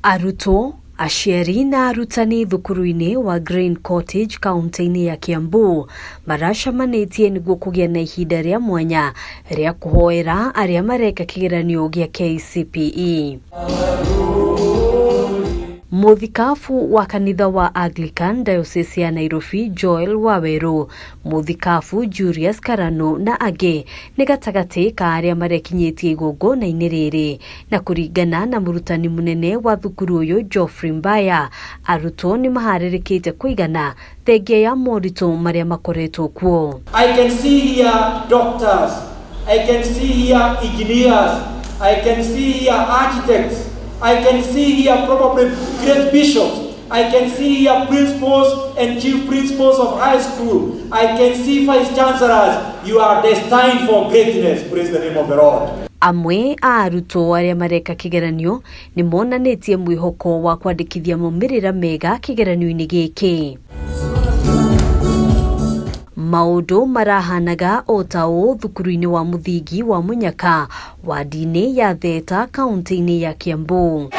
Arutwo, aciari na arutani thukuru-inĩ wa Green Cottage kaunti-inĩ ya Kiambu maracemanĩtie nĩguo kũgĩa na ihinda rĩa mwanya rĩa kũhoera arĩa mareka kĩgeranio gĩa KCPE. Mũthikabu wa kanitha wa Anglican Diocese ya Nairobi Joel Waweru, Mũthikabu Julius Karanu na angĩ nĩ gatagatĩ ka arĩa marekinyĩtie igongona-inĩ rĩrĩ. Na kũringana na mũrutani mũnene wa thukuru ũyũ Geoffrey Mbaya, arutwo nĩ maharĩrĩkĩte kũigana thengia ya moritũ marĩa makoretwo kuo. I can see here doctors, I can see here engineers, I can see here architects, I can see here probably great bishops, I can see here principals and chief principals of high school, I can see vice chancellors. You are destined for greatness, praise the name of the Lord. Amwe a arutwo arĩa mareka kĩgeranio nĩ monanĩtie mwĩhoko wa kwandĩkithia maumĩrĩra mega kĩgeranio-inĩ gĩkĩ. Maũndũ marahanaga o ta ũũ thukuru-inĩ wa mũthingi wa Mũnyaka wadi-inĩ ya Theta kaunti-inĩ ya Kiambu.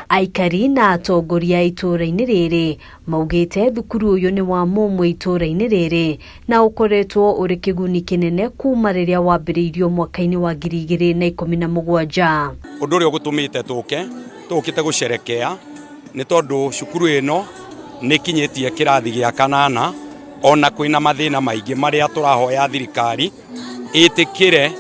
Aikari na atongoria a itũũra-inĩ rĩrĩ maugĩte thukuru ũyũ nĩ wa mũmwe itũũra-inĩ rĩrĩ na ũkoretwo ũrĩ kĩguni kĩnene kuma rĩrĩa wambĩrĩirio mwaka-inĩ wa 2017. Ũndũ ũrĩa ũgũtũmĩte tũke tũkĩte gũcerekea nĩ tondũ cukuru ĩno nĩ ĩkinyĩtie kĩrathi gĩa kanana ona kwĩna mathĩna maingĩ marĩa tũrahoya thirikari ĩtĩkĩre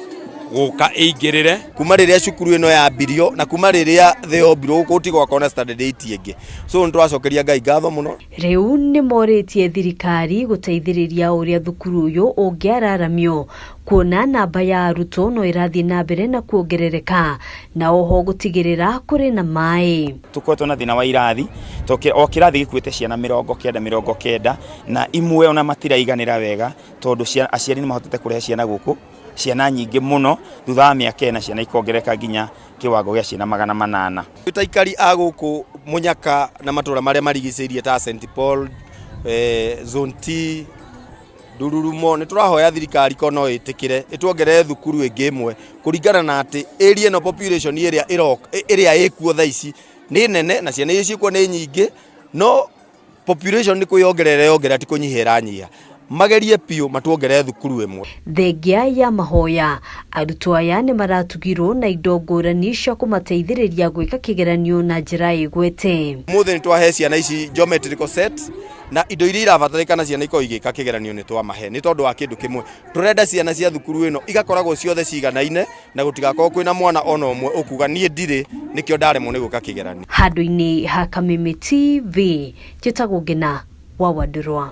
gũka ĩingĩrĩre. Kuma rĩrĩa cukuru ĩno yambirio na kuma rĩrĩa thĩ yombirwo gũkũ gũtigwakorwo na standard 8 ĩngĩ, so nĩ tũracokeria Ngai ngatho mũno. Rĩu nĩ morĩtie thirikari gũteithĩrĩria ũrĩa thukuru ũyũ ũngĩararamio kuona namba ya arutwo no ĩrathiĩ na mbere na kuongerereka na oho gũtigĩrĩra kũrĩ na maĩ. Tũkoretwo na thĩna wa irathi to o kĩrathi gĩkuĩte ciana 90 90 na imwe ona matiraiganĩra wega tondũ aciari nĩ mahotete kũrehe ciana gũkũ ciana nyingĩ mũno thutha wa mĩaka 4 ciana ikongerereka nginya kĩwango gĩa ciana 800. Ta aikari a gũkũ Mũnyaka na matũra marĩa marigicĩirie ta St Paul, Zone T, Ndururumo, nĩ tũrahoya thirikari ko no ĩtĩkĩre ĩtuongerere thukuru ĩngĩ ĩmwe kũringana na atĩ area ĩno population ĩrĩa ĩroka ĩrĩa ĩkuo thaa ici nĩ nene na ciana iria ciĩkuo nĩ nyingĩ, no population nĩ kwĩyongerera yongerera ti kũnyiha ĩranyiha. Magerie biũ matuongerere thukuru ĩmwe. Thengia ya mahoya, arutwo aya nĩ maratugirwo na indo ngũrani cia kũmateithĩrĩria gwĩka kĩgeranio na njĩra ĩgwete. Mũthĩ nĩ twahe ciana ici geometrical set na indo iria irabatarĩkana ciana ikorwo igĩka kĩgeranio nĩ twamahe nĩ tondũ wa kĩndũ kĩmwe, tũrenda ciana cia thukuru ĩno igakoragwo ciothe ciganaine na gũtigakorwo kwĩna mwana ona ũmwe ũkuga niĩ ndirĩ nĩkĩo ndaremwo nĩ gwĩka kĩgeranio. Handũ-inĩ ha Kameme TV, njĩtagwo Ngĩna wa Wandũrwa.